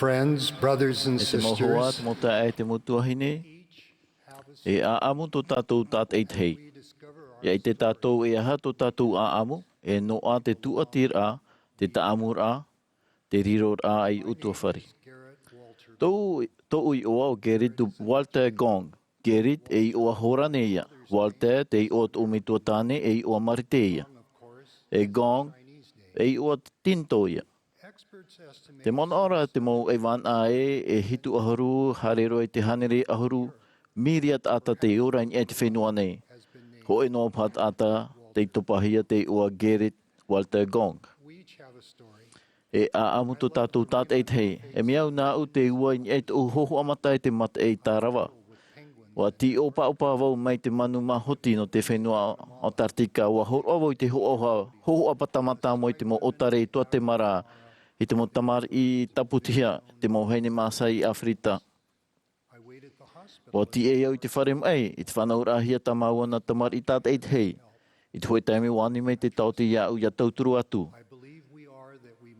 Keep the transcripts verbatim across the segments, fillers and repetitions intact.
Friends, brothers, and sisters, e te mau hoa, te mau taeaʻe, te mau tuahine, e ʻāʻamu tō tātou tātaʻitahi. E ʻite tātou e aha tō tātou ʻāʻamu, e noaʻa te tūʻatiraʻa, te taʻamuraʻa, te riroraʻa ei ʻutuāfare. Tōʻu, tōʻu iʻoa ʻo Gerrit Walter Gong. Gerrit, e iʻoa Hōrane ia. Walter, te iʻoa tōʻu metua tāne, e iʻoa Marite ia. E Gong, e iʻoa Tinitō ia. Te manaʻo ra te mau ʻaivānaʻa ē, e hitu ʻahuru, haere roa i te hānere ʻahuru mīria taʻata tei ora i niʻa i te fenua nei. Hōʻē noa paha taʻata tei topahia te iʻoa Gerrit Walter Gong. E ʻāʻamu tō tātou tātaʻitahi. E mea au nāʻu te ua i niʻa i tōʻu hōhoʻa mata i te mataʻi tārava. ʻUa tīʻopaʻopa vau mai te manu māhoti nō te fenua Antarctica. ʻUa hōroʻa vau i te hōhoʻa, hōhoʻa pata mātāmua i te mau ʻōtare i Tuatemara, i te mau tamariʻi tāpūtihia, te mau vahine Maasai i ʻĀfirita. ʻUa tīaʻi au i te fare maʻi, i te fānauraʻahia tā māua nā tamariʻi tātaʻitahi. I te hōʻē taime ʻua ani mai te taote iāʻu ʻia tauturu atu.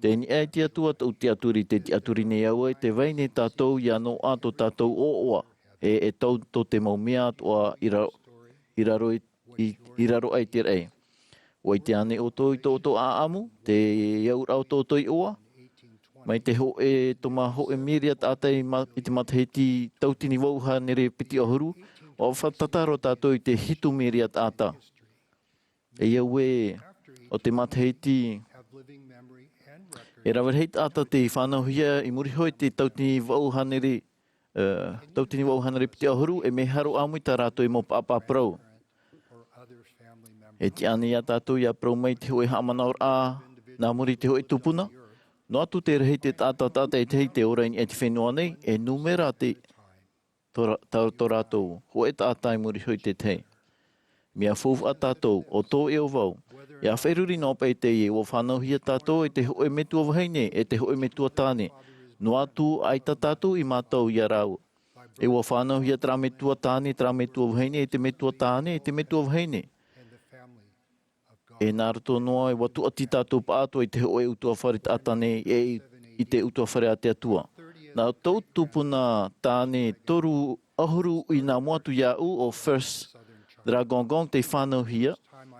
Tē niʻa i te Atua tōʻu tiʻaturi, tē tiʻaturi nei au ē, tē vai nei tātou ʻia noaʻa tō tātou ʻoaʻoa, e, e tau tō te mau mea atoʻa i ra-, i raro i, i, i raro aʻe i te raʻi. ʻUa ʻite ānei ʻoutou i tō ʻoutou ʻāʻamu, te auraʻa o tō ʻoutou iʻoa? Mai te hōʻē tōmā hōʻē mīria taʻata i ma-, i te matahiti tauatini vaʻu hānere piti ʻahuru, ʻua fātata roa tātou i te hitu mīria taʻata. E au ē, ʻo te matahiti, e rave rahi taʻata tei fānauhia i muri iho i te tauatini vaʻu hānere, ē, tauatini vaʻu hānere piti ʻahuru, e mea haro ʻāmui tā rātou i mau pāpā parau. E tiʻa ānei iā tātou ʻia parau mai te hōʻē haʻamanaʻoraʻa nā muri i te hōʻē tupuna? Noa atu te rahi te taʻata tātaʻitahi tei ora i niʻa i te fenua nei, e nūmera te, tō ra-, tā, tō rātou, hōʻē taʻata i muri iho i te tahi. Mea faufaʻa tātou, ʻo tō ʻoe ʻo vau, ʻia feruri noa paʻi teie, ʻua fānauhia tātou e te hōʻē metua vahine, e te hōʻē metua tāne. Noa atu ʻaita tātou i mātau iā rāua. E ʻua fānauhia terā metua tāne, terā metua vahine, e te metua tāne, e te metua vahine. E nā roto noa, e ʻua tūʻati tātou pāʻātoʻa i te hōʻē ʻutuāfare taʻata nei, e i, i te ʻutuāfare a te Atua. Nā tōʻu tupuna tāne toru ʻahuru uʻi nā mua atu iāʻu, ʻo First Dragon Gong, tei fānauhia,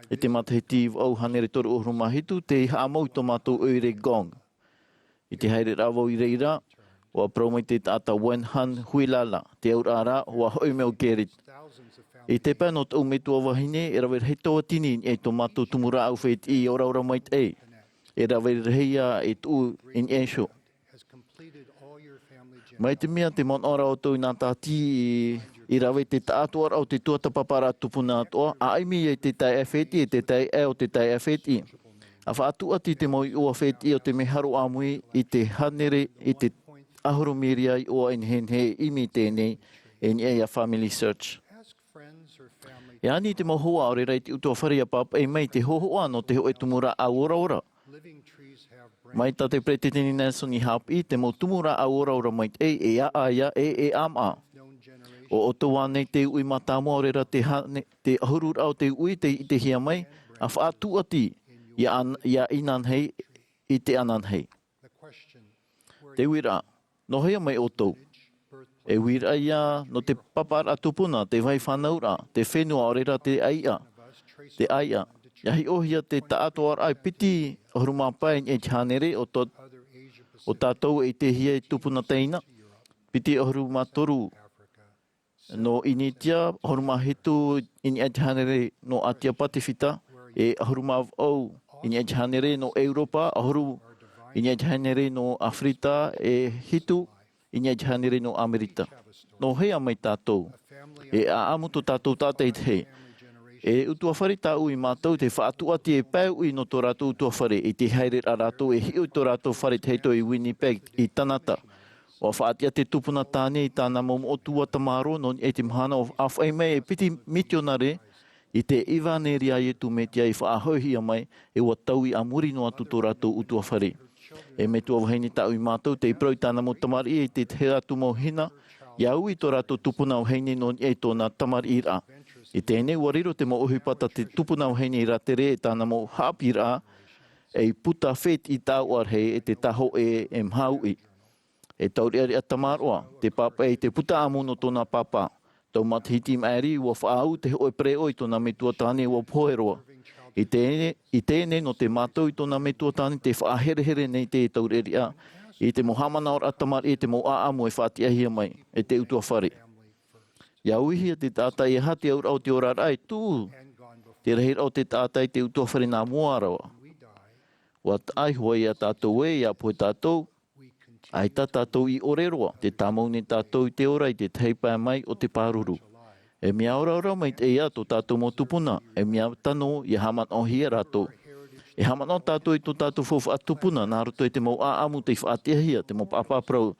i te matahiti vaʻu hānere toru ʻahuru mā hitu, tei haʻamau i tō mātou ʻoire Gong. I te haereraʻa vau i reira, ʻua parau mai te taʻata Wen Han Huilala, te auraʻa ra, ʻua hoʻi mai ʻo Gerrit. I te pae nō tōʻu metua vahine, e rave rahi tauatini i niʻa i tō mātou tumu rāʻau fētiʻi oraora maitaʻi. E rave rahi ā e tuʻu i niʻa iho. Mai te mea tē manaʻo ra ʻoutou i nā tāti i, i rave te taʻatoʻaraʻa o te tuatāpaparaʻa tupuna atoʻa, ʻa ʻimi ia i te taeaʻe fētiʻi, e te taeaʻe o te taeaʻe fētiʻi. ʻA faʻatūʻati te mau iʻoa fētiʻi o te mea haro ʻāmui i te hānere, i te ʻahuru mīria iʻoa e nehenehe e ʻimi i teie nei, i niʻa iā FamilySearch. E ani i te mau hoa, ʻaore rā i te ʻutuāfare ʻia pāpaʻi mai i te hōhoʻa nō te hōʻē tumu rāʻau oraora. Mai tā te Peretiteni Nelson i haʻapiʻi, te mau tumu rāʻau oraora maitaʻi, e ʻāʻā ia, e, e ʻāmaʻa. ʻO ʻoutou ānei te uʻi mātāmua, ʻaore rā te hāne-, te ʻahururaʻa o te uʻi tei ʻitehia mai, ʻa faʻatūʻati ia an-, ia inanahi i te ananahi. Te uiraʻa, nō hea mai ʻoutou? E uiraʻa ia nō te paparaʻa tupuna, te vāhi fānauraʻa, te fenua, ʻaore rā te ʻāiʻa. Te ʻāiʻa. ʻIa hiʻohia te taʻatoʻaraʻa e piti ʻahuru mā pae i niʻa i te hānere o tō, o tātou e ʻitehia e tupuna teina. Piti ʻahuru mā toru nō Initia, ʻahuru mā hitu i niʻa i te hānere nō ʻĀtia Patifita, e ʻahuru mā vaʻu i niʻa i te hānere nō ʻEuropa, ʻahuru i niʻa i te hānere nō ʻĀfirita, e hitu i niʻa i te hānere nō ʻAmerika. Nō hea mai tātou? E ʻāʻamu tō tātou tātaʻitahi. E ʻutuāfare tāʻu i mātau te faʻatūʻati e pae uʻi nō tō rātou ʻutuāfare, i te haereraʻa rātou e hiʻo i tō rātou fare tahito i Winnipeg, i Kanata. ʻUa faʻatiʻa te tupuna tāne i tāna mau moʻotua tamaroa nō niʻa i te mahana ʻo ʻāfaʻi mai e piti mitionare i te ʻevanelia a Iesu Mesia i faʻahoʻihia mai, e ʻua taui a muri noa atu tō rātou ʻutuāfare. E metua vahine tāʻu i mātau, tei parau i tāna mau tamariʻi, i te tahi atu mau hina, ʻia ui tō rātou tupuna vahine nō niʻa i tōna tamariʻiraʻa. I teie nei, ʻua riro te mau ʻohipa tā te tupuna vahine i rātere e tāna mau haʻapiʻiraʻa, ei puta fētiʻi taoʻa rahi e te tahoʻē e maha uʻi. E taureʻareʻa tamaroa, te pāpaʻi i te puta ʻamu nō tōna pāpā. Tau matahiti i maʻiri, ʻua faʻaau te hōʻē pereʻoʻo i tōna metua tāne ʻua pohe roa. I teie, i teie nei nō te mātau i tōna metua tāne te faʻaherehere nei te taureʻareʻa, i te mau haʻamanaʻoraʻa tamariʻi e te mau ʻāʻamu e faʻatiʻahia mai, e te ʻutuāfare. ʻIa uihia te taʻata e aha te auraʻa o te oraraʻa e tuʻu te rahiraʻa o te taʻata i te ʻutuāfare nā mua roa. ʻUa taʻa iho ā ia tātou ē, ʻia pohe tātou, ʻaita tātou i ʻore roa, tē tāmau nei tātou i te ora i te tahi pae mai o te pāruru. E mea oraora maitaʻi ā tō tātou mau tupuna, e mea tano ʻia haʻamanaʻohia rātou. E haʻamanaʻo tātou i tō tātou faufaʻa tupuna, nā roto i te mau ʻāʻamu tei faʻatiʻahia, te mau pāpā parau,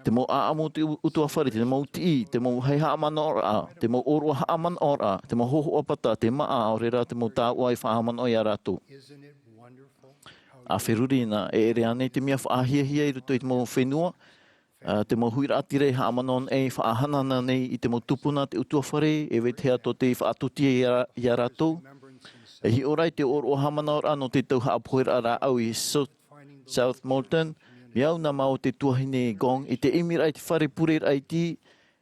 te mau ʻāʻamu o te ʻu-, ʻutuāfare, te mau tiʻi, te mau haʻamanaʻoraʻa, te mau ʻōroʻa haʻamanaʻoraʻa, te mau hōhoʻa pata, te māʻa, ʻaore rā te mau taoʻa e faʻahaʻamanaʻo ia rātou. ʻA feruri na, e ʻere ānei te mea faʻahiahia i roto i te mau fenua, ā, te mau huiraʻatira e haʻamanaʻo nei, faʻahanahana nei i te mau tupuna te ʻutuāfare, e vetahi atoʻa tei faʻatutia ia, ia rātou. E hiʻo ra i te ʻōroʻa haʻamanaʻoraʻa nō te tau haʻapoheraʻa rāʻau i South, South Moulton, mea au nā māua te tuahine Gong i te ʻimiraʻa i te fare pureraʻa iti,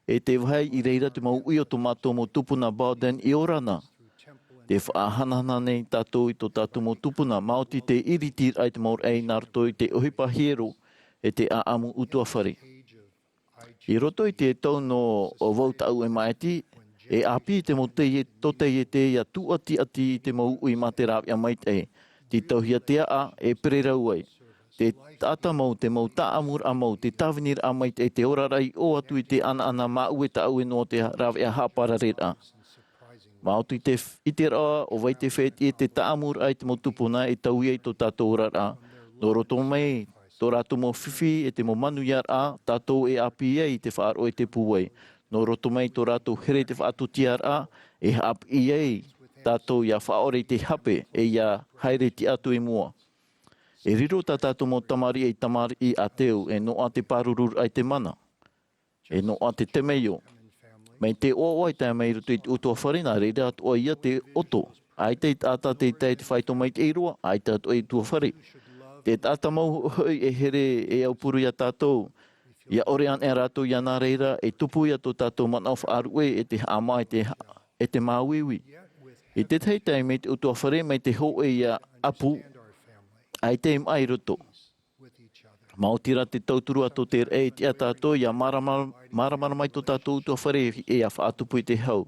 e te vāhi i reira te mau uʻi o tō mātou mau tupuna Bowden i ora na. Tē faʻahanahana nei tātou i tō tātou mau tupuna, maoti te iritiraʻa i te mau raʻi nā roto i te ʻohipa hiero, e te ʻāʻamu ʻutuāfare. I roto i te tau nō vau taʻu e maʻiti, e ʻāpī te mau tei-, tōtaiete ʻia tūʻatiʻati i te mau uʻi mā te rāveʻa maitaʻi, tītauhia te aʻa, e pererau ai. Te taʻata mau, te mau tāʻamuraʻa mau, te tāviniraʻa maitaʻi, te oraraʻa i ʻō atu i te ʻanaʻana māʻue tāʻue noa te rāveʻa haʻaparareraʻa. Maoti te f-, ʻiteraʻa ʻo vai te fētiʻi e te tāʻamuraʻa i te mau tupuna e taui ai tō tātou oraraʻa. Nō roto mai tō rātou mau fifi e te mau manuiaraʻa, tātou e ʻāpī ai i te faʻaroʻo e te pūai. Nō roto mai tō rātou here i te faʻatutiaraʻa, e haʻapiʻi ai tātou ʻia faʻaʻore i te hape, e ʻia haere tiʻa atu i mua. E riro tā tātou mau tamariʻi ei tamariʻi ʻāteu, e noaʻa te pārururaʻa i te mana. E noaʻa te temeio. Mai te ʻoaʻoa e tae mai i roto i te ʻutuāfare, nā reira atoʻa ia te ʻoto. ʻAita te taʻata tei tae i te faito maitaʻi roa, ʻaita atoʻa i te ʻutuāfare. Te taʻata mau hoʻi e here e aupuru ia tātou. ʻIa ʻore anaʻe rātou ia nā reira, e tupu ia tō tātou manaʻo faʻaruʻe, e te haʻamā, e te ha-, e te māuiui. I te tahi taime te ʻutuāfare mai te hōʻē ia ʻapu, ʻaita e maʻa i roto. Maoti rā te tauturu atoʻa te raʻi e tiʻa tātou ʻia mārama-, māramarama i tō tātou ʻutuāfare e faʻatupu i te hau.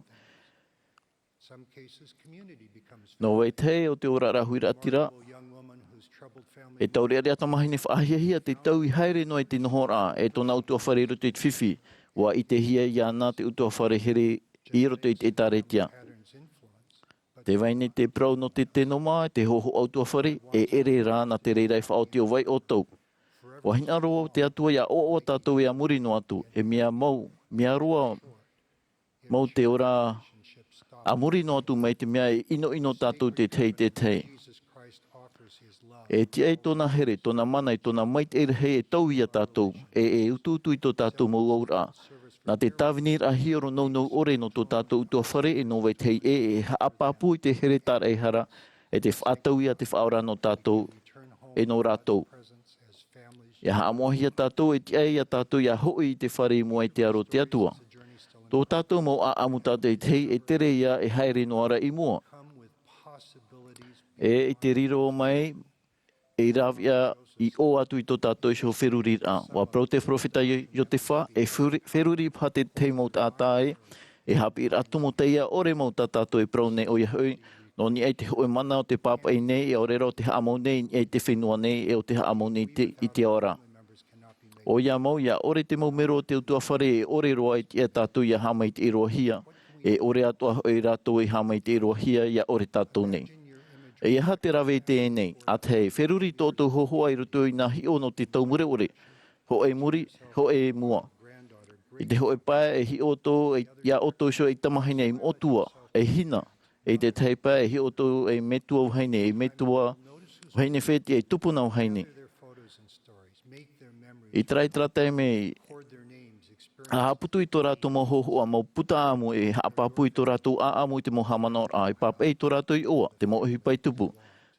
Nō vetahi o te oraraʻa huiraʻatira, e taureʻareʻa tamahine faʻahiahia te tau i haere noa i te nohoraʻa e tōna ʻutuāfare i roto i te fifi, ʻua ʻitehia iāna te ʻutuāfare here i roto i te ʻĒtārētia. Tē vai nei te parau nō te tēnoma, te hōhoʻa ʻutuāfare, e ʻere rā nā te reira e faʻaoti ʻo vai ʻoutou. ʻUa hinaʻaro te Atua ʻia ʻoaʻoa tātou e a muri noa atu, e mea mau, mea roa mau te ora a muri noa atu mai te mea e ʻinoʻino tātou te tahi i te tahi. E tiʻa i tōna here, tōna mana, i tōna maitaʻi rahi e taui ia tātou, e, e utuutu i tō tātou mau auraʻa. Nā te tāviniraʻa hiero nounou ʻore nō tō tātou ʻutuāfare e nō vetahi ʻē e haʻapāpū i te here tāraʻehara, e te faʻataui a te Faʻaora nō tātou, e nō rātou. ʻIa haʻamoʻahia tātou e tiʻa ia tātou ʻia hoʻi i te fare i mua i te aro o te Atua. Tō tātou mau ʻāʻamu tātaʻitahi e tere ia e haere noa ra i mua. E i te riro mai, e rāveʻa i ʻō atu i tō tātou iho feruriraʻa. ʻUa parau te peropheta Io-, Iosepha, e feri-, feruri paha te tahi mau taʻata ē, e haʻapiʻiraʻa tumu tei ʻore mau tā tātou e parau nei ʻoia hoʻi, nō niʻa i te hōʻē mana o te pāpaʻi nei, e ʻaore rā o te haʻamau nei, i niʻa i te fenua nei, e o te haʻamau nei te, i te ao ra. ʻOia mau, ʻia ʻore te mau mero o te ʻutuāfare e ʻore roa e tiʻa tātou ʻia haʻamaitaʻi roa hia, e ʻore atoʻa hoʻi rātou e haʻamaitaʻi roa hia, ʻia ʻore tātou nei. E aha te rave i teie nei, ʻa tahi, feruri tō ʻoutou hōhoʻa i roto i nā hiʻo nō te tau mure ʻore, hōʻē muri, hōʻē mua. I te hōʻē pae e hiʻo ʻoutou, e, ʻia ʻoutou iho ei tamahine ei moʻotua, ei hina, i te tahi pae e hiʻo ʻoutou ei metua vahine, ei metua vahine fētiʻi, ei tupuna vahine. I terā, i terā taime, ʻa haʻaputu i tō rātou mau hōhoʻa, mau puta ʻamu e haʻapāpū i tō rātou ʻāʻamu i te mau haʻamanaʻoraʻa, e pāpaʻi i tō rātou iʻoa, te mau ʻohipa i tupu,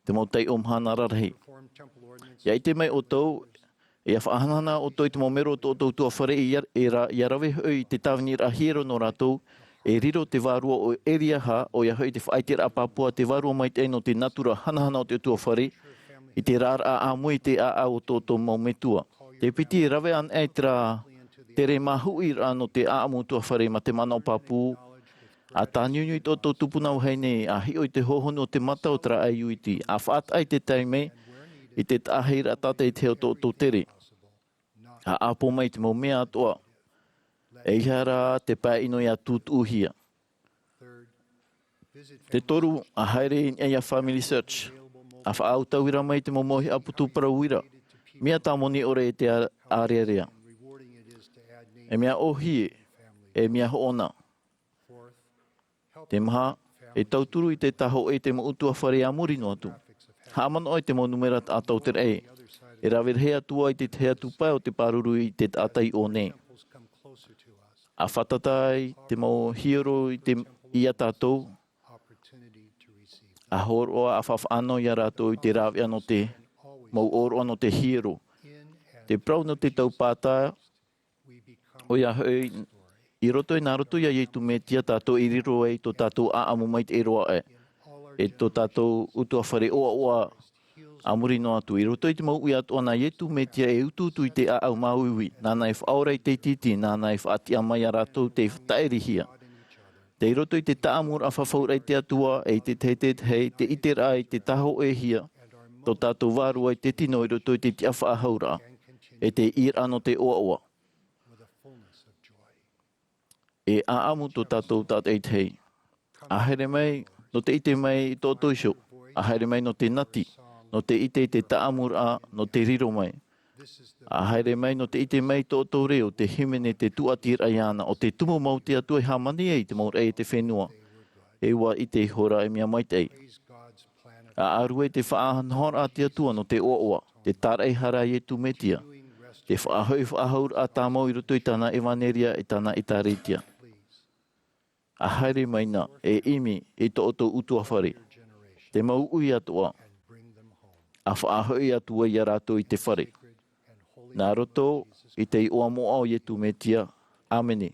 te mau taiʻo mahana rarahi. ʻIa ʻite mai ʻoutou, ʻIa faʻahanahana ʻoutou i te mau melo o tō ʻoutou ʻutuāfare i ia, i ra-, ʻia rave hoʻi i te tāviniraʻa hiero nō rātou, e riro te vārua o Eliaha, ʻoia hoʻi te faʻaʻiteraʻa pāpū a te vārua maitaʻi nō te natura hanahana o te ʻutuāfare, i te rāraʻa ʻāmui i te ʻāʻau o tō ʻoutou mau metua. Te piti e rave anaʻe i terā tere māhuʻiraʻa nō te ʻāʻamu ʻutuāfare mā te manaʻo pāpū, ʻa tāniuniu i tō ʻoutou tupuna vahine, ʻa hiʻo i te hōhonu o te mata o terā ʻaiū iti, ʻa faʻataʻa i te taime, i te taʻahiraʻa tātaʻitahi o tō ʻoutou tere. ʻA ʻāpō mai i te mau mea atoʻa, ʻeiaha rā te pae ʻino ʻia tūtuʻuhia. Te toru, ʻa haere i niʻa ia FamilySearch, ʻa faʻaʻautauira mai i te mau mauhaʻa putu parau uira, mea tāmoni ʻore e te ā-, ʻārearea. E mea ʻōhie, e mea hoʻona. Te maha, e tauturu i te tāhōʻē i te mau ʻutuāfare a muri noa atu. Haʻamanaʻo i te mau nūmera taʻata o te raʻi. E rave rahi atu ā i te tahi atu pae o te pāruru i te taʻata i ʻō nei. ʻA fātata ai te mau hiero i te, ia tātou. ʻA hōroʻa, ʻa faʻafaʻanaho ia rātou i te rāveʻa nō te mau ʻōroʻa nō te hiero. Te parau nō te taupātā, ʻoia hoʻi, i roto i, nā roto ia Iesu Mesia tātou i riro ai tō tātou ʻāʻamu maitaʻi roa aʻe. E tō tātou ʻutuāfare ʻoaʻoa a muri noa atu. I roto i te mau uʻi atoʻa nā Iesu Mesia e utuutu i te ʻāʻau māuiui, nāna e faʻaora i te iti iti, nāna e faʻatiʻa mai ia rātou tei tāʻirihia. Tei roto i te tāʻamuraʻa fafauraʻa i te Atua, e i te tahi, te tahi, te ʻiteraʻa i te tāhōʻēhia, tō tātou vārua i te tino i roto i te tiʻafaʻahouraʻa, e te ʻīraʻa nō te ʻoaʻoa. E ʻāʻamu tō tātou tātaʻitahi. ʻA haere mai, nō te ʻite mai i tō ʻoutou iho. ʻA haere mai nō te nati, nō te ʻite i te tāʻamuraʻa, nō te riro mai. ʻA haere mai nō te ʻite mai i tō ʻoutou reo, te hīmene, te tūʻatiraʻa iāna, ʻo te tumu mau te Atua i hāmani ai i te mau raʻi e te fenua. E ʻua ʻite ihora e mea maitaʻi. ʻA ʻaru ai te faʻanahoraʻa a te Atua nō te ʻoaʻoa, te tāraʻehara a Iesu Mesia, te faʻahoʻi faʻahouraʻa tāmau i roto i tāna ʻevanelia e tāna ʻēkālesia. ʻA haere mai na, e ʻimi i tō ʻoutou ʻutuāfare, te mau uʻi atoʻa, ʻa faʻahoʻi atu ai ia rātou i te fare. Nā roto i te iʻoa moʻa o Iesu Mesia, ʻāmene.